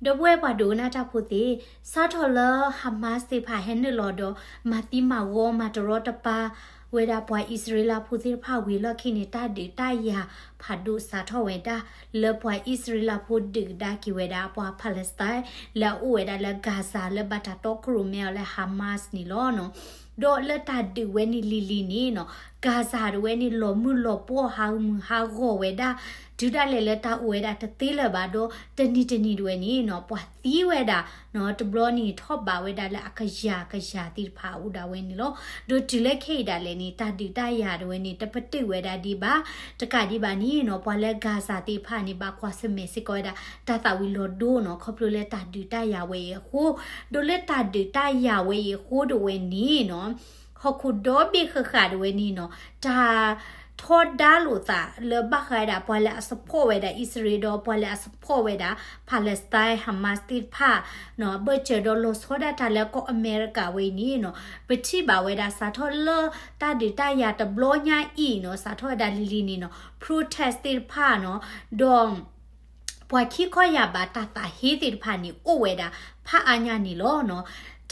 ဒီပုၢ်ဝဲၢ်ပှၤဒိကနၣ်တၢ်ဖိသ့ၣ်, စးထီၣ်လၢ Hamas သ့ၣ်တဖၣ်ဟဲနုာ်လီၤဒီး မၤသံမၤဝီမၤတရီတပါဝဲဒၣ်ပှၤအံၣ်စရ့လးဖိသ့ၣ်တဖၣ်ဝံၤအလီၢ်ခံန့ၣ် တၢ်ဒုးတၢ်ယၤဖးဒိၣ်စးထီၣ်ဝဲဒၣ် လၢပှၤအံၣ်စရ့လးဖိဒုးကဒါက့ၤဝဲဒၣ်ပှၤ Palestine လၢအအိၣ်ဝဲဒၣ်လၢ Gaza လၢဘၣ်တၢ်တီခိၣ်ရိၣ်မဲအီၤလၢ Hamas န့ၣ်လီၤ. ဒီးလၢတၢ်ဒုးဝဲန့ၣ်လံၤလံၤန့ၣ်နီၤ Gaza တဝဲန့ၣ် လီၤမုၢ်လီၤပှီၢ်ဟးဂူာ်ဟးဂီၤဝဲဒၣ် တုၤဒၣ်လဲာ်လၢတၢ်အိၣ်ဝဲဒၣ်တသ့လၢၤဘၣ်ဒီး တနံၤတနံၤတဝဲန့ၣ်နီၤ ပှၤသံဝဲဒၣ်နီၤ တဘျီန့ၣ်ထီၣ်ဘးဝဲဒၣ်လၢအကယၤကယၤသ့ၣ်တဖၣ်အအိၣ်ဒၣ်ဝဲန့ၣ်လီၤ. ဒီးတုၤလၢခဲအံၤဒၣ်လဲာ်န့ၣ် တၢ်ဒုးတၢ်ယၤတဝဲန့ၣ် တပတုာ်ဝဲဒၣ်ဒံးဘၣ်. တကးဒံးဘၣ်န့ၣ်နီၤ ပှၤလၢ Gaza သ့ၣ်တဖၣ်န့ၣ် ဘၣ်ကွၢ်ဆၢၣ်မဲာ်စ့ၢ်ကီးဝဲဒၣ် တၢ်သၣ်ဝံၤလီၤဒိနီၤ ခီဖျိလၢတၢ်ဒုးတၢ်ယၤဝဲအံၤအဃိ, ဒီးလၢတၢ်ဒုးတၢ်ယၤဝဲအံၤအဃိတဝဲန့ၣ်နီၤ ဟီၣ်ခိၣ်ဒီဘ့ၣ်ဃၣ်ဃၣ်တဝဲန့ၣ်နီၤ တၢ်ထီဒါလိာ်သးလၢဘၣ်ဃးဝဲဒၣ် ပှၤလၢအ support ဝဲဒၣ်အံၣ်စရ့လးဒီး ပှၤလၢအ support ဝဲဒၣ် Palestine Hamas သ့ၣ်တဖၣ်နီၤ ဘၢၣ်စၢၤဒီးလီၤဆီဒၣ်တၢ်လၢကီၢ်အမဲရကၤဝဲအံၤန့ၣ်နီၤ ပထံၣ်ဘၣ်ဝဲဒၣ်စးထီၣ်လၢတၢ်ဒုးတၢ်ယၤတဘျီညါအံၤနီၤ စးထီၣ်ဝဲဒၣ်လံၤလံၤန့ၣ်နီၤ protest သ့ၣ်တဖၣ်နီၤ ဒီး ပှၤခံခီယၢ်ဘးတၢ်သးဟ့သ့ၣ်တဖၣ်န့ၣ် အိၣ်ဝဲဒၣ်ဖးအါညါန့ၣ်လီၤနီၤ.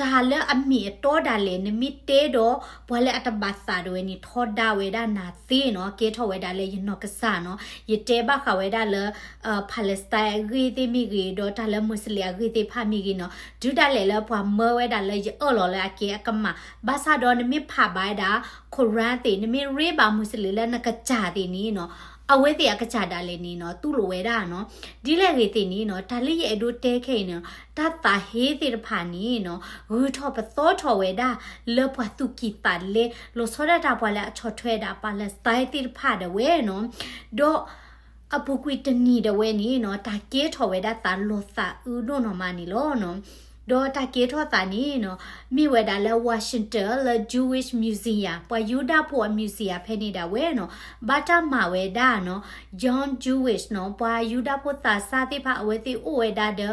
တၢ်လၢအမ့ၢ်အတီဒၣ်လဲာ် နမ့ၢ်တဲဒီး ပှၤလၢအတဘၣ်သးတဝဲန့ၣ် ထီဒါဝဲဒၣ်နၤသ့နီၤ ကဲထီၣ်ဝဲဒၣ်လၢယနီၢ်ကစၢ်နီၤ ယတဲဘၣ်ဃးဝဲဒၣ်လၢ Palestine အဂ့ၢ်သ့ၣ်မ့ၢ်ဂ့ၤ ဒီးတၢ်လၢ Muslim အဂ့ၢ်သ့ၣ်တဖၣ်မ့ၢ်ဂ့ၤနီၤ တုၤဒၣ်လဲာ်လၢပှၤမၢဝဲဒၣ်လၢယအၢၣ်လီၤလၢအကဲအကမၣ် ဘၣ်ဆၣ်ဒီးနမ့ၢ်ဖးဘၣ်ဝဲဒၣ် Quran သ့ၣ် နမ့ၢ်ရ့ဘၣ် Muslim လၢနကစၢ်သ့ၣ်န့ၣ်နီၤ အဝဲသ့ၣ်အကစၢ်ဒၣ်လဲာ်န့ၣ်နီၤ တူၢ်လိာ်ဝဲဒၣ်နီၤ. ဒ်လဲၣ်ဂ့ၤသ့ၣ်န့ၣ်နီၤ တၢ်လၢယအဲၣ်ဒိးတဲခဲအံၤန့ၣ် တၢ်သးဟ့သ့ၣ်တဖၣ်န့ၣ်နီၤ ဂုၤထီၣ်ပသီထီၣ်ဝဲဒၣ် လၢပှၤသူၣ်ကံၢ်သးလဲ လီၤဆီဒၣ်တၢ်ပှၤလၢအဆီၣ်ထွဲဒၣ် Palestine သ့ၣ်တဖၣ်ဒၣ်ဝဲနီၤ. ဒီး အပူၤကွံာ်တနံၤဒၣ်ဝဲန့ၣ်နီၤ တၢ်ကဲထီၣ်ဝဲဒၣ်သးလီၤသးအုးဒိၣ်နီၢ်မးန့ၣ်လီၤနီၤ. ဒီးတၢ်ကဲထီၣ်သးန့ၣ်နီၤ မ့ၢ်ဝဲဒၣ်လၢ Washington လၢ Jewish Museum ပှၤယူဒၤဖိအ museum ဖဲန့ၣ်ဒၣ်ဝဲနီၤ ဘၣ်တၢ်မၤဝဲဒၣ်နီၤ Young Jewish နီၤ ပှၤယူဒၤဖိသးစၢ်သ့ၣ်တဖၣ် အဝဲသ့ၣ်အိၣ်ဝဲဒၣ်ဒီး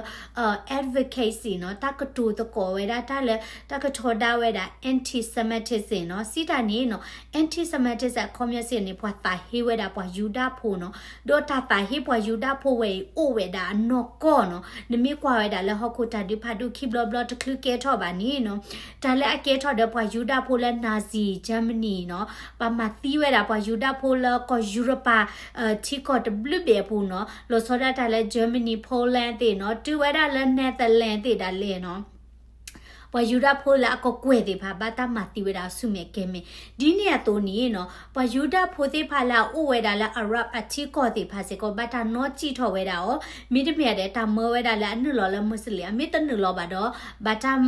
advocacy နီၤ တၢ်ကတိၤသကိးဝဲဒၣ်တၢ်လၢ တၢ်ကထီဒါဝဲဒၣ် anti-Semitism နီၤ စံးတၢ်န့ၣ်နီၤ anti-Semitism အခီပညီစ့ၢ်န့ၣ် ပှၤသးဟ့ဝဲဒၣ်ပှၤယူဒၤဖိနီၤ ဒီးတၢ်သးဟ့ပှၤယူဒၤဖိဝဲအံၤအိၣ်ဝဲဒၣ်အနီၢ်ကီၢ်နီၤ နမ့ၢ်ကွၢ်ဝဲဒၣ်လၢဟီၣ်ခိၣ်တၢ်ဒုးဖးဒိၣ်ခံဘျီဘျီတချုးကဲထီၣ်ဘၣ်န့ၣ်နီၤ တၢ်လၢအကဲထီၣ်ဒီးပှၤယူဒၤဖိလၢ Nazi Germany နီၤ ပှၤမၤသံဝဲဒၣ်ပှၤယူဒၤဖိလၢကီၢ်ယူရပၤ ထံကီၢ်တဘျုးဘ့ၣ်အပူၤနီၤ လီၤဆီဒၣ်တၢ်လၢ Germany Poland သ့ၣ်နီၤ တုၤဝဲဒၣ်လၢ Netherlands သ့ၣ်ဒၣ်လဲာ်နီၤ ပှၤယူဒၤဖိလၢအကကွဲၢ်သ့ၣ်တဖၣ် ဘၣ်တၢ်မၤသံဝဲဒၣ်ဆူမဲာ်ကဲၤမဲာ် ဒ်န့ၣ်အသိးန့ၣ်နီၤ ပှၤယူဒၤဖိသ့ၣ်တဖၣ်လၢအအိၣ်ဝဲဒၣ်လၢ Arab အထံကီၢ်သ့ၣ်တဖၣ်စ့ၢ်ကီး ဘၣ်တၢ်နီၣ်စံၣ်ထီၣ်ဝဲဒၣ်အီၤ မ့တမ့ၢ်ဒၣ်တၢ်မၢဝဲဒၣ်လၢအနုာ်လီၤလၢ Muslim အမ့ၢ်တနုာ်လီၤဘၣ်ဒီး ဘၣ်တၢ်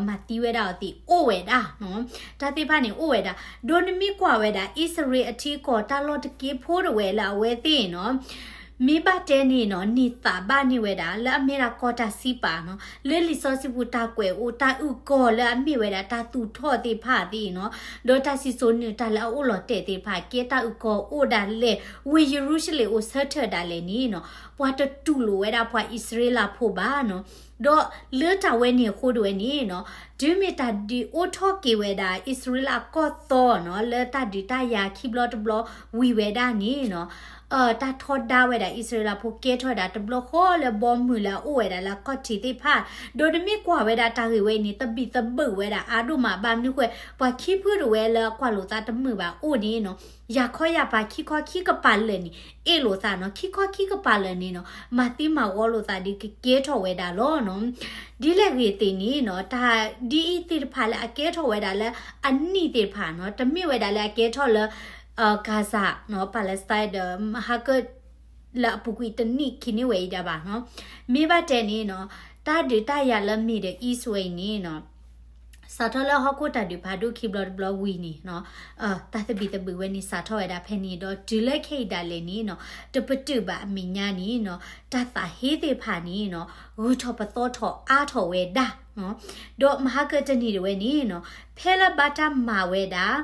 မၤသံဝဲဒၣ်အီၤသ့ၣ်အိၣ်ဝဲဒၣ်နီၤ တၢ်သ့ၣ်တဖၣ်န့ၣ်အိၣ်ဝဲဒၣ် ဒီးနမ့ၢ်ကွၢ်ဝဲဒၣ် အံၣ်စရ့လးအထံကီၢ်တၢ်လီၢ်တက့ဖိတဝဲၢ်လၢအဝဲသ့ၣ်နီၤ မ့ၢ်ဘၣ်တဲန့ၣ်နီၤ န့ၢ်သးဘၣ်န့ၢ်ဝဲဒၣ် လၢအမ့ၢ်ဒၣ်ကီၢ်တၢ်စံးပာ်နီၤ လၢလံာ်စီဆှံပူၤတၢ်ကွဲးအိၣ် တၢ်အုၣ်ကီၤလၢအမ့ၢ်ဝဲဒၣ်တၢ်သူၣ်ထီၣ်သ့ၣ်တဖၣ်သ့ၣ်နီၤ ဒီးတၢ်စံၣ်စိၤနုာ်တၢ်လၢအအိၣ်လီၤတဲာ်သ့ၣ်တဖၣ် ကဲတၢ်အုၣ်ကီၤအိၣ်ဒၣ်လဲာ် ဝ့ၢ်ယရူၤၡလ့ၣ်အိၣ်ဆၢထၢၣ်ဒၣ်လဲာ်န့ၣ်နီၤ ပှၤတတူၢ်လိာ်ဝဲဒၣ်ပှၤအံၣ်စရ့လးဖိဘၣ်နီၤ ဒီးလၢတၢ်ဝဲန့ၣ်အဃိတဝဲန့ၣ်နီၤ တုၤမ့ၢ်တၢ်ဒုးအိၣ်ထီၣ်က့ၤဝဲဒၣ် အံၣ်စရ့လးကီၢ်သီနီၤ လၢတၢ်ဒုးတၢ်ယၤခံဘျီတဘျီဝံၤဝဲဒၣ်န့ၣ်နီၤ တၢ်ထီဒါဝဲဒၣ်အံၣ်စရ့လးဖိကဲထီၣ်ဝဲဒၣ်တဘျီဃီလၢဘီမုၢ်လၢအအိၣ်ဝဲဒၣ်လၢအခီၣ်ထံးသ့ၣ်တဖၣ် ဒီးနမ့ၢ်ကွၢ်ဝဲဒၣ်တၢ်ဂ့ၢ်ဝဲအံၤန့ၣ် သဘံၣ်သဘုၣ်ဝဲဒၣ်အါဒိၣ်မး ဘၣ်မနုၤဃိ ပှၤခံဖုတဝဲလၢအကွၢ်လိာ်သးတမုာ်ဘၣ်အိၣ်န့ၣ်နီၤ ယၤခီယၤပၤခံခီခံကပၤလၢာ်န့ၣ် အ့ၣ်လိာ်သးနီၤ ခံခီခံကပၤလၢာ်န့ၣ်နီၤ မၤသံမၤဝီလိာ်သးဒ်ကကဲထီၣ်ဝဲဒၣ်လီၤနီၤ ဒ်လဲၣ်ဂ့ၤသ့ၣ်န့ၣ်နီၤ တၢ်ဒ်အံၤသ့ၣ်တဖၣ်လၢအကဲထီၣ်ဝဲဒၣ်လၢအနံၣ်သ့ၣ်တဖၣ်နီၤ တမ့ၢ်ဝဲဒၣ်လၢအကဲထီၣ်လၢ Gaza နီၤ Palestine ဒီးမဟါက လၢအပူၤကွံာ်တနံၣ်ခံနံၣ်ဝဲအံၤဒၣ်ဘၣ်နီၤ မ့ၢ်ဘၣ်တဲန့ၣ်နီၤ တၢ်ဒုးတၢ်ယၤလၢ Middle East ဝဲအံၤန့ၣ်နီၤ စးထီၣ်လၢဟီၣ်ခိၣ်တၢ်ဒုးဖးဒိၣ်ခံဘျီတဘျီဝံၤန့ၣ်နီၤ တၢ်သဘံၣ်သဘုၣ်ဝဲန့ၣ်စးထီၣ်ဝဲဒၣ်ဖဲန့ၣ် ဒီးတုၤလၢခဲအံၤဒၣ်လဲာ်န့ၣ်နီၤ တပတုာ်ဘၣ်အမဲာ်ညါန့ၣ်နီၤ တၢ်သးဟ့သ့ၣ်တဖၣ်န့ၣ်နီၤ ဂုၤထီၣ်ပသီထီၣ်အါထီၣ်ဝဲဒၣ်နီၤ ဒီးမဟါကတနံၤတဝဲန့ၣ်နီၤ ဖဲလၢဘၣ်တၢ်မၤဝဲဒၣ်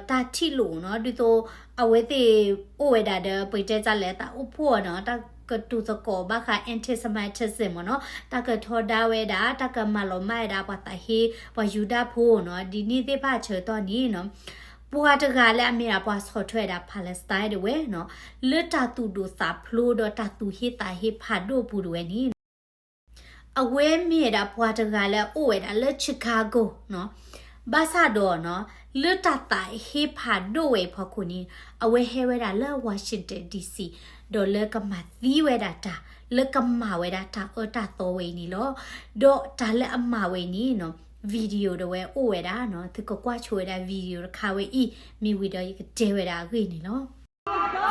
တၢ်ထံၣ်လိာ်နီၤ ဒ်သိး အဝဲသ့ၣ်အိၣ်ဝဲဒၣ်ဒီး ပကတဲတၢ်လဲၣ် တၢ်အိၣ်ဖှိၣ်နီၤ တၢ်ကတိၤသကိးဘၣ်ဃး anti-Semitism မ့ၢ်နီၤ တၢ်ကထီဒါဝဲဒၣ် တၢ်ကမၤလီၤမၢ်ဝဲဒၣ် ပှၤသးဟ့ ပှၤယူဒၤဖိနီၤ ဒ်န့ၣ်သ့ၣ်တဖၣ်အဆၢကတီၢ်န့ၣ်နီၤ ပှၤတဂၤလၢအမ့ၢ်ဒၣ်ပှၤဆီၣ်ထွဲဒၣ် Palestine တဝဲနီၤ လၢတၢ်သူၣ်ဒိၣ်သးဖျိးဒီးတၢ်သူၣ်ဟ့သးဟ့ဖးဒိၣ်အပူၤတဝဲန့ၣ် အဝဲမ့ၢ်ဝဲဒၣ်ပှၤတဂၤလၢအအိၣ်ဝဲဒၣ်လၢ Chicago နီၤ, ဘၣ်ဆၣ်ဒီးနီၤ လၢတၢ်သးဟ့ဖးဒိၣ်ဝဲအံၤအဖီခိၣ်န့ၣ် အဝဲဟဲဝဲဒၣ်လၢ Washington D C ဒီးလၢကမၤသံဝဲဒၣ်တၢ် လၢကမၤဝဲဒၣ်တၢ်အၢတၢ်သီဝဲအံၤန့ၣ်လီၤ. ဒီးတၢ်လၢအမၤဝဲအံၤန့ၣ်နီၤ video ဒီးဝဲအိၣ်ဝဲဒၣ်နီၤ, သုကကွၢ်ဆိဝဲဒၣ် video တခါဝဲအံၤ မ့ၢ်ဝံၤဒီးယကတဲဝဲဒၣ်အဂ့ၢ်န့ၣ်လီၤ.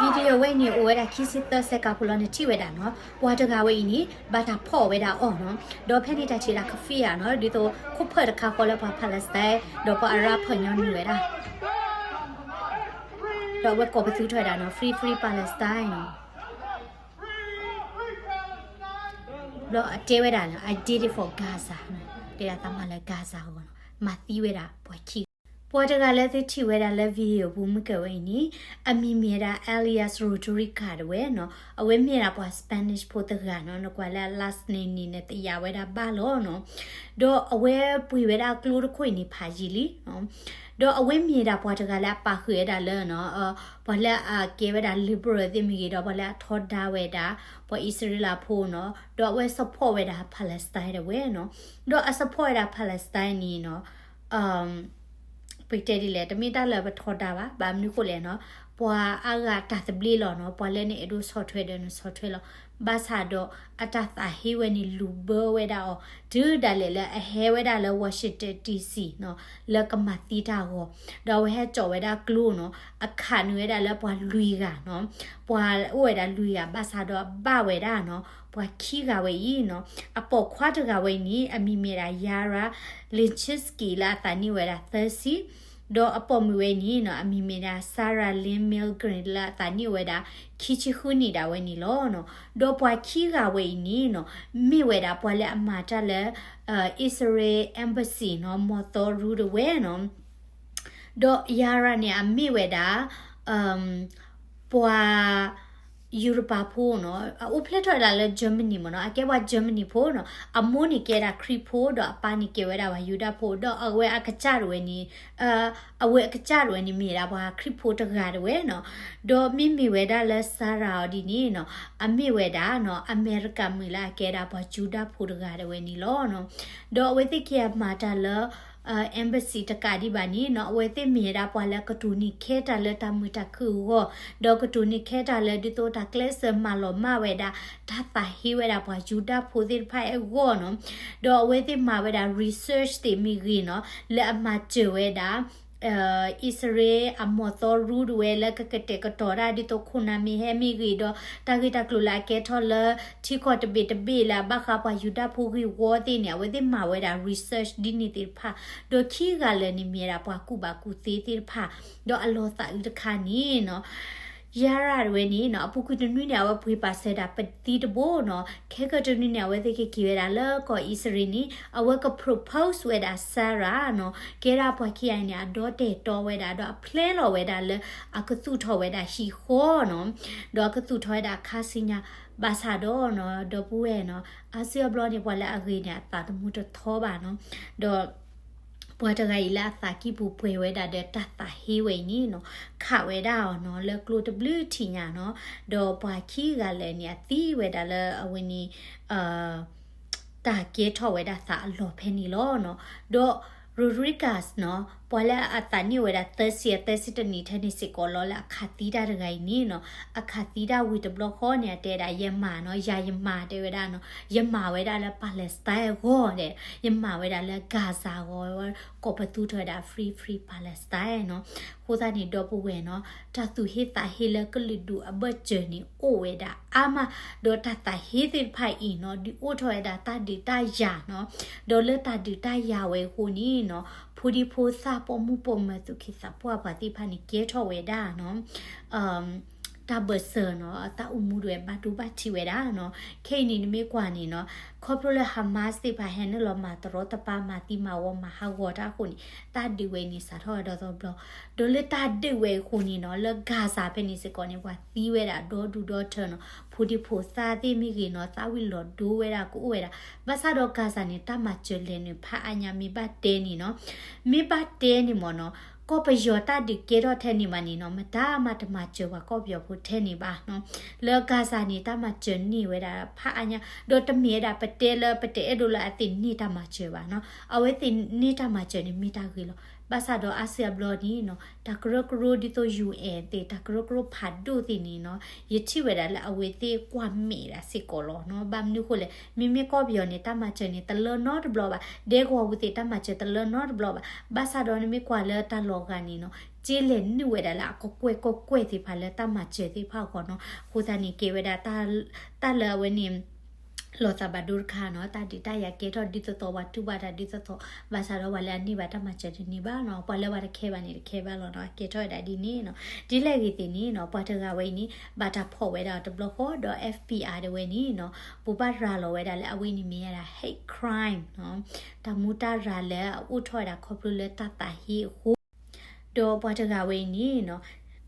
video ဝဲအံၤန့ၣ် အိၣ်ဝဲဒၣ်ခံဆံသၢစဲးကးဖိလီၤ နထံၣ်ဝဲဒၣ်နီၤ, ပှၤတဂၤဝဲအံၤန့ၣ် ဘၣ်တၢ်ဖီၣ်ဝဲဒၣ်အီၤနီၤ, ဒီးဖဲန့ၣ်တၢ်ထံၣ်ဒၣ်ကဖံးဧါနီၤ, ဒ်သိးခိၣ်ဖၢၣ်တခါဃီလၢပှၤ Palestine ဒီးပှၤ Arab ဖၢၣ်ညီနုၢ်ဝဲဒၣ်, ဒီးအဝဲကိးပသူထီၣ်ဝဲဒၣ်နီၤ Free Free Palestine နီၤ, ဘျီအတဲဝဲဒၣ်နီၤ I did it for Gaza နီၤ, တဲဒၣ်သးမၤလၢ Gaza အဂီၢ်နီၤ, မၤသံဝဲဒၣ်ပှၤခံဂၤ, ပှၤတဂၤလၢသုထံၣ်ဝဲဒၣ်လၢ video ပူၤမုၢ်ကၢၢ်ဝဲအံၤန့ၣ် အမံၤမ့ၢ်ဝဲဒၣ် Elias Rodriguez တဝဲနီၤ, အဝဲမ့ၢ်ဝဲဒၣ်ပှၤ Spanish ဖိတဂၤနီၤ, နကွၢ်လၢအ last name န့ၣ် နသယၤဝဲဒၣ်ဘၣ်လီၤနီၤ, ဒီးအဝဲပှ့ၤဝဲဒၣ်ကျိတခိၣ်အံၤန့ၣ် ဖးယံာ်လံ ဒီးအဝဲမ့ၢ်ဒၣ်ပှၤတဂၤလၢအပာ်ဃုာ်ဝဲဒၣ်လၢနီၤ, ပှၤလၢအကဲဝဲဒၣ် liberal သ့ၣ်မ့ၢ်ဂ့ၤ ဒီးပှၤလၢအထီဒါဝဲဒၣ် ပှၤအံၣ်စရ့လးဖိနီၤ, ဒီးအဝဲ support ဝဲဒၣ် Palestine တဝဲနီၤ, ဒီးအ support ဝဲဒၣ် Palestine န့ၣ်နီၤ, ပတဲဒ်လဲၣ် တမ့ၢ်တၢ်လၢပထီဒါဘၣ်, ဘၣ်မနုၤဃိလဲၣ်နီၤ, ပှၤအါဂၤတၢ်သဘျ့လီၤနီၤ, ပှၤလၢနအဲၣ်ဒိးဆီၣ်ထွဲဒီးနဆီၣ်ထွဲလီၤ, ဘၣ်ဆၣ်ဒီးအတၢ်သးဟ့ဝဲန့ၣ် လူၤဘၢဝဲဒၣ်အီၤ တုၤဒၣ်လဲာ်လၢအဟဲဝဲဒၣ်လၢ Washington D C နီၤ, လၢကမၤသံတၢ်အဂီၢ်, ဒီးအဝဲဟဲစိာ်ဝဲဒၣ်ကျိနီၤ, အခးနုာ်ဝဲဒၣ်လၢပှၤလွံၢ်ဂၤနီၤ, ပှၤအိၣ်ဝဲဒၣ်လွံၢ်ဂၤ ဘၣ်ဆၣ်ဒီးအဘၣ်ဝဲဒၣ်နီၤ, ပှၤခံဂၤဝဲအံၤနီၤ, အပိာ်ခွါတဂၤဝဲအံၤန့ၣ် အမံၤမ့ၢ်ဒၣ် Yara Lichynski လၢအသးနံၣ်ဝဲဒၣ်သၢဆံ, ဒီးအပိာ်မုၣ်ဝဲန့ၣ်နီၤ, အမံၤမ့ၢ်ဒၣ် Sarah Lynn Milgram လၢအသးနံၣ်ဝဲဒၣ်ခံဆံဃုနံၣ်ဒၣ်ဝဲန့ၣ်လီၤနီၤ, ဒီးပှၤခံဂၤဝဲအံၤန့ၣ်နီၤ, မ့ၢ်ဝဲဒၣ်ပှၤလၢအမၤတၢ်လၢ အံၣ်စရ့လး embassy နီၤ, မီၤသီရူတဝဲနီၤ, ဒီး Yara န့ၣ် အမ့ၢ်ဝဲဒၣ် ပှၤ ယူရပၤဖိနီၤ, အအိၣ်ဖျဲၣ်ထီၣ်ဝဲဒၣ်လၢ Germany မ့ၢ်နီၤ, အကဲပှၤ Germany ဖိနီၤ, အမိၢ်န့ၣ်ကဲဒၣ်ခရံာ်ဖိ ဒီးအပၢ်န့ၣ်ကဲဝဲဒၣ်ပှၤယူဒၤဖိ ဒီးအဝဲအကစၢ်တဝဲန့ၣ်, အဝဲအကစၢ်တဝဲန့ၣ် မ့ၢ်ဒၣ်ပှၤခရံာ်ဖိတဂၤတဝဲနီၤ, ဒီးမ့မ့ၢ်ဝဲဒၣ်လၢ Sarah အီၤဒ်န့ၣ်နီၤ, အမ့ၢ်ဝဲဒၣ်နီၤ အမဲရကၤမုၣ်လၢအကဲဒၣ်ပှၤယူဒၤဖိတဂၤတဝဲန့ၣ်လီၤနီၤ, ဒီးအဝဲသ့ၣ်ခံဂၤမၤတၢ်လၢ embassy တကးဒံးဘၣ်န့ၣ်နီၤ, အဝဲသ့ၣ်မ့ၢ်ဝဲဒၣ်ပှၤလၢကတိၤန့ၢ်ခဲတၢ်လၢတၢ်မုာ်တၢ်ခုၣ်အဂီၢ်, ဒီးကတိၤန့ၢ်ခဲတၢ်လၢဒ်သိးတၢ်ကျဲးစၢးမၤလီၤမၢ်ဝဲဒၣ် တၢ်သးဟ့ဝဲဒၣ်ပှၤယူဒၤဖိသ့ၣ်တဖၣ်အဂီၢ်နီၤ, ဒီးအဝဲသ့ၣ်မၤဝဲဒၣ် research သ့ၣ်မ့ၢ်ဂ့ၤနီၤ, လၢအမၤစၢၤဝဲဒၣ် အံၣ်စရ့လးအမီၤသီရူတဝဲလၢကကတဲာ်ကတီၤတၢ် ဒ်သိးခိၣ်နၢ်မ့ၢ်ဟဲမ့ၢ်ဂ့ၤဒီး တၢ်ဂ့ၢ်တၢ်ကျိၤလၢအကဲထီၣ်လၢ ထံကီၢ်တဘ့ၣ်တဘ့ၣ်လၢအဘၣ်ဃးပှၤယူဒၤဖိဂ့ၢ်ဝီသ့ၣ်န့ၣ် အဝဲသ့ၣ်မၤဝဲဒၣ် research ဒ်န့ၣ်သ့ၣ်တဖၣ်, ဒီးခံဂၤလၢာ်န့ၣ်မ့ၢ်ဝဲဒၣ်ပှၤကူၣ်ဘၣ်ကူၣ်သ့သ့ၣ်တဖၣ်, ဒီးအလီၤသးအုးတခါန့ၣ်နီၤ Yara တဝဲန့ၣ်နီၤ အပူၤကွံာ်တနွံန့ၣ် အဝဲပှ့ၤပာ်စၢၤဒၣ်ပသံတဘိနီၤ, ခဲကတနွံန့ၣ် အဝဲသ့ၣ်ကက့ၤဝဲဒၣ်လၢကီၢ်အံၣ်စရ့လးန့ၣ် အဝဲက propose ဝဲဒၣ် Sarah နီၤ, ကဲဒၣ်ပှၤခံဂၤအံၤန့ၣ် အဒီတဲာ်တီဝဲဒၣ် ဒီးအ plan လီၤဝဲဒၣ်လၢ အကသူၣ်ထီၣ်ဝဲဒၣ်ဟံၣ်ဃီနီၤ, ဒီးအကသူၣ်ထီၣ်ဝဲဒၣ်ခါဆူညါ, ဘၣ်ဆၣ်ဒီးနီၤ ဒီပုၢ်ဝဲၢ်နီၤ အါစုအါဘျီန့ၣ် ပှၤလၢအဂ့ၤန့ၣ် အသးတမူတထီဘၣ်နီၤ, ဒီး ပှၤတဂၤအံၤလၢအသးကံၢ်ပူၤပှဲၤဝဲဒၣ်ဒီးတၢ်သးဟ့ဝဲအံၤန့ၣ်နီၤ, ခးဝဲဒၣ်အီၤနီၤ လၢကျိတဘျုးထံၣ်ညါနီၤ, ဒီးပှၤခံဂၤလၢာ်န့ၣ် အသံဝဲဒၣ်လၢအဝဲန့ၣ် တၢ်ကဲထီၣ်ဝဲဒၣ်သးအလီၢ်ဖဲန့ၣ်လီၤနီၤ, ဒီး Rodriguez နီၤ ပှၤလၢအသးနံၣ်ဝဲဒၣ်သၢဆံ အသၢဆံတနံၣ်ထဲန့ၣ်စ့ၢ်ကီးလီၤ လၢအခးသံတၢ်တဂၤအံၤန့ၣ်နီၤ, အခးသံတၢ်ဝံၤတဘျီဃီန့ၣ် အတဲဒၣ်ယမၤနီၤ, ယၤယမၤတဲဝဲဒၣ်နီၤ, ယမၤဝဲဒၣ်လၢ Palestine အဂီၢ်ဒီး ယမၤဝဲဒၣ်လၢ Gaza အဂီၢ်, ကိးပသူထီၣ်ဝဲဒၣ် Free Free Palestine နီၤ, အဃိသတးန့ၣ် ဒီပုၢ်ဝဲၢ်နီၤ တၢ်သူၣ်ဟ့သးဟ့လၢကလုာ်ဒူၣ်အဘၢၣ်စၢၤန့ၣ် အိၣ်ဝဲဒၣ်အါမး, ဒီးတၢ်သးဟ့သ့ၣ်တဖၣ်အံၤနီၤ ဒုးအိၣ်ထီၣ်ဝဲဒၣ်တၢ်ဒုးတၢ်ယၤနီၤ, ဒီးလၢတၢ်ဒုးတၢ်ယၤဝဲအဃိန့ၣ်နီၤ ဖိဒံဖိသၣ်ပိာ်မုၣ်ပိာ်မၢၤသူၣ်က့သးပှၢ်ပှၤသ့ၣ်တဖၣ်န့ၣ် ကဲထီၣ်ဝဲဒၣ်နီၤ တၢ်ဘၢၣ်စၢၤနီၤ, တၢ်အိၣ်မူဒၣ်ဝဲဘၣ်ဒိဘၣ်ထံးဝဲဒၣ်နီၤ, ခဲအံၤန့ၣ်နမ့ၢ်ကွၢ်န့ၣ်နီၤ, ခီဖျိလၢ Hamas သ့ၣ်တဖၣ်ဟဲနုာ်လီၤမၤတရီတပါ မၤသံမၤဝီမၤဟးဂီၤတၢ်အဃိန့ၣ် တၢ်ဒုးဝဲန့ၣ်စးထီၣ်ဝဲဒီသီဘျီ, ဒီးလၢတၢ်ဒုးဝဲအဃိန့ၣ်နီၤ လၢ Gaza ဖဲန့ၣ်စ့ၢ်ကီးန့ၣ် ပှၤသံဝဲဒၣ်ဒီဒူၣ်ဒီထၢနီၤ, ဖိဒံဖိသၣ်သ့ၣ်မ့ၢ်ဂ့ၤနီၤ သၣ်ဝံၤလီၤဒိဝဲဒၣ်ကအိၣ်ဝဲဒၣ်, ဘၣ်ဆၣ်ဒီး Gaza န့ၣ် တၢ်မၤစၢၤလဲၤနုာ်ဖးအါညါ မ့ၢ်ဘၣ်တဲန့ၣ်နီၤ, မ့ၢ်ဘၣ်တဲန့ၣ်မ့ၢ်နီၤ ကီၢ်ပယီၤတၢ်ဒုးကဲထီၣ်ထဲန့ၣ်ဘၣ်န့ၣ်နီၤ မတၤမၤတမၤစၢၤပှၤကီၢ်ပယီၤဖိထဲန့ၣ်ဘၣ်နီၤ. လၢ Gaza န့ၣ် တၢ်မၤစၢၤန့ၢ်ဝဲဒၣ်ဖးအါညါ ဒီးတမ့ၢ်ဝဲဒၣ်ပတဲလၢပတအဲၣ်ဒိးလၢအသ့ၣ်န့ၢ်တၢ်မၤစၢၤဘၣ်နီၤ. အဝဲသ့ၣ်န့ၢ်တၢ်မၤစၢၤန့ၣ်မ့ၢ်တၢ်ဂ့ၤလီၤ. ဘၣ်ဆၣ်ဒီးအါစုအါဘျီန့ၣ်နီၤ တၢ်ကရၢကရိဒ်သိး ယူၣ်အဲၣ် သ့ၣ် တၢ်ကရၢကရိဖးဒိၣ်သ့ၣ်န့ၣ်နီၤ ယထံၣ်ဝဲဒၣ်လၢအဝဲသ့ၣ်ကွၢ်မဲာ်ဒၣ်စ့ၢ်ကီးလီၤနီၤ. ဘၣ်မနုၤဃိလဲၣ် မ့မ့ၢ်ကီၢ်ပယီၤန့ၣ် တၢ်မၤစၢၤန့ၣ် တလၢနီတဘျီဘၣ်, ဒဲကဝီၤပူၤသ့ၣ် တၢ်မၤစၢၤတလၢနီတဘျီဘၣ်. ဘၣ်ဆၣ်ဒီးနမ့ၢ်ကွၢ်လၢတၢ်လီၤဂာ်န့ၣ်နီၤ က့လဲၤနုာ်ဝဲဒၣ်လၢအကကွဲၢ်ကကွဲၢ်သ့ၣ်တဖၣ်လၢတၢ်မၤစၢၤသ့ၣ်တဖၣ်အဂီၢ်နီၤ. အဃိသတးန့ၣ် ကဲဝဲဒၣ် တၢ်လၢအဝဲန့ၣ် လီၤသးဘၣ်ဒိတခါနီၤ တၢ်ဒုးတၢ်ယၤကဲထီၣ်ဒ်သိးသိး ပှၤတူၢ်ဘၣ်တၢ်ဒ်သိးသိး ဘၣ်ဆၣ်ဒီးပှၤလၢအန့ၢ်ဘၣ်တၢ်မၤစၢၤတန့ၢ်ဘၣ်နီၤ. ပှၤလၢပှၤတခဲဘၣ်န့ၣ်တခဲဘၣ်လီၤနီၤ. ကဲထီၣ်ဝဲဒၣ်ဒ်န့ၣ်နီၤ. ဒ်လဲၣ်ဂ့ၤသ့ၣ်န့ၣ်နီၤ ပှၤတဂၤဝဲအံၤန့ၣ် ဘၣ်တၢ်ဖီၣ်ဝဲဒၣ်တဘျီဃီဒီး FBI တဝဲန့ၣ်နီၤ ဘိးဘၣ်ရၤလီၤဝဲဒၣ်လၢအဝဲအံၤန့ၣ်မ့ၢ်ဝဲဒၣ် hate crime နီၤ တၢ်မူတၢ်ရၤလၢအအိၣ်ထီၣ်ဝဲဒၣ်ခီဖျိလၢတၢ်သးဟ့အဃိ ဒီးပှၤတဂၤဝဲအံၤန့ၣ်နီၤ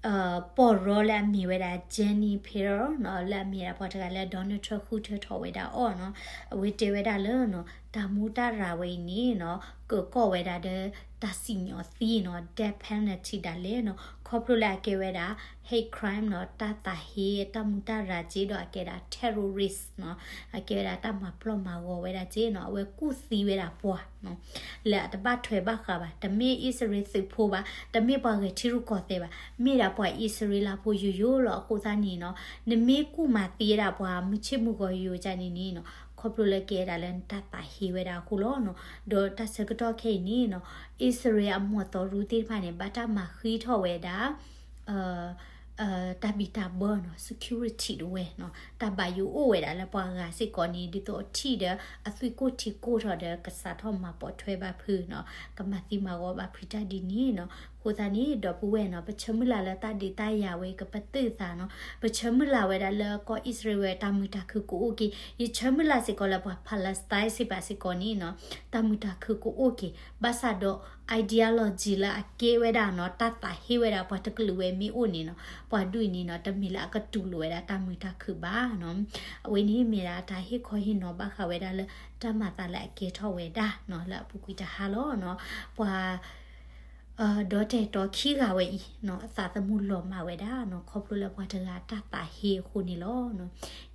ပီၢ်ရီလၢအမ့ၢ်ဝဲဒၣ် Jane Pirro နီၤ လၢအမ့ၢ်ဝဲဒၣ်ပှၤတဂၤလၢ Donald Trump ဃုထၢထီၣ်ဝဲဒၣ်အီၤနီၤ အဝဲတဲဝဲဒၣ်လၢနီၤ တၢ်မူတၢ်ရၤဝဲအံၤန့ၣ်နီၤ ကၢၢ်ကီၢ်ဝဲဒၣ်ဒီး တၢ်စံၣ်ညီၣ်သံနီၤ death penalty ဒၣ်လဲာ်နီၤ ခီဖျိလၢအကဲဝဲဒၣ် hate crime နီၤ တၢ်သးဟ့ တၢ်မူတၢ်ရၤက့ဒီးအကဲဒၣ် terrorist နီၤ အကဲဝဲဒၣ်တၢ်မၤပျီၢ်မၤဂီၤဝဲဒၣ်က့နီၤ အဝဲကူၣ်သံဝဲဒၣ်ပှၤနီၤ လၢအတဘၣ်ထွဲဘၣ်ဃးဘၣ် တမ့ၢ်အံၣ်စရ့လးသုးဖိဘၣ် တမ့ၢ်ပှၤဂဲၤထံရူၢ်ကီၢ်သဲးဘၣ် မ့ၢ်ဒၣ်ပှၤအံၣ်စရ့လးဖိယိယိလီၤ. အဃိသတးန့ၣ်နီၤ နမ့ၢ်ကူၣ်မၤသံဝဲဒၣ်ပှၤမုၢ်ဆ့ၣ်မုၢ်ဂီၤယိယိကန့ၣ်န့ၣ်နီၤ ခီဖျိလၢကဲဒၣ်လၢနတၢ်သးဟ့ဝဲဒၣ်အဃိလီၤနီၤ. ဒီးတၢ်ဆၢကတီၢ်ခဲအံၤန့ၣ်နီၤ အံၣ်စရ့လးအမီၢ်သီရူသ့ၣ်တဖၣ်န့ၣ် ဘၣ်တၢ်မၤဃံးထီၣ်ဝဲဒၣ် တၢ်ဘံၣ်တၢ်ဘၢနီၤ security တဝဲနီၤ တၢ်ဘၣ်ယိၣ်အိၣ်ဝဲဒၣ်လၢပှၤဂၤစ့ၢ်ကီးန့ၣ် ဒ်သိးအထံၣ်ဒီးအသွံၣ်ကိၢ်ထံကိၢ်ထီၣ်ဒီး ကစးထီၣ်မၤပိာ်ထွဲဘၣ်ဖုးနီၤ ကမၤသံမၤဂီၤဘၣ်ဖုးတၢ်ဒ်န့ၣ်နီၤ. အဃိသတးန့ၣ် ဒီပုၢ်ဝဲၢ်နီၤ ပဆၢမုၢ်လၢ်လၢတၢ်ဒုးတၢ်ယၤဝဲကပတုာ်သးနီၤ ပဆၢမုၢ်လၢ်ဝဲဒၣ်လၢကီၢ်အံၣ်စရ့လးဝဲတၢ်မုာ်တၢ်ခုၣ်ကအိၣ်က့ၤ ယဆၢမုၢ်လၢ်စ့ၢ်ကီးလၢပှၤ Palestine စ့ၢ်ကီးစ့ၢ်ကီးန့ၣ်နီၤ တၢ်မုာ်တၢ်ခုၣ်ကအိၣ်က့ၤ ဘၣ်ဆၣ်ဒီး ideology လၢအကဲဝဲဒၣ်နီၤ တၢ်သးဟ့ဝဲဒၣ်ပှၤတကလုာ်ဝဲမ့ၢ်အိၣ်န့ၣ်နီၤ ပှၤဒ်အံၤန့ၣ်နီၤ တမ့ၢ်လၢအကတူၢ်လိာ်ဝဲဒၣ်တၢ်မုာ်တၢ်ခုၣ်ဘၣ်နီၤ. အဝဲန့ၣ်မ့ၢ်ဒၣ်တၢ်ဟ့ၣ်ခီဟ့ၣ်နီၤဘၣ်ဃးဝဲဒၣ်လၢ တၢ်မၤသးလၢအကဲထီၣ်ဝဲဒၣ်နီၤ လၢအပူၤကွံာ်တဟါလီၤနီၤ ပှၤ ဒီးတဲာ်တီခံဂၤဝဲအံၤနီၤ အသးသမူလီၤမၢ်ဝဲဒၣ်နီၤ ခီဖျိလၢပှၤတဂၤတၢ်သးဟ့အဃိန့ၣ်လီၤနီၤ.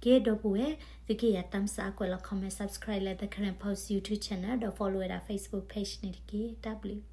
ကဲ ဒီပုၢ်ဝဲၢ် သုက့ယၤ thumbs up ကွဲးလီၤ comment subscribe လၢ The Karen Post YouTube channel ဒီး follow ဝဲဒၣ် Facebook page န့ၣ်တက့ၢ်. တၢ်ဘျုး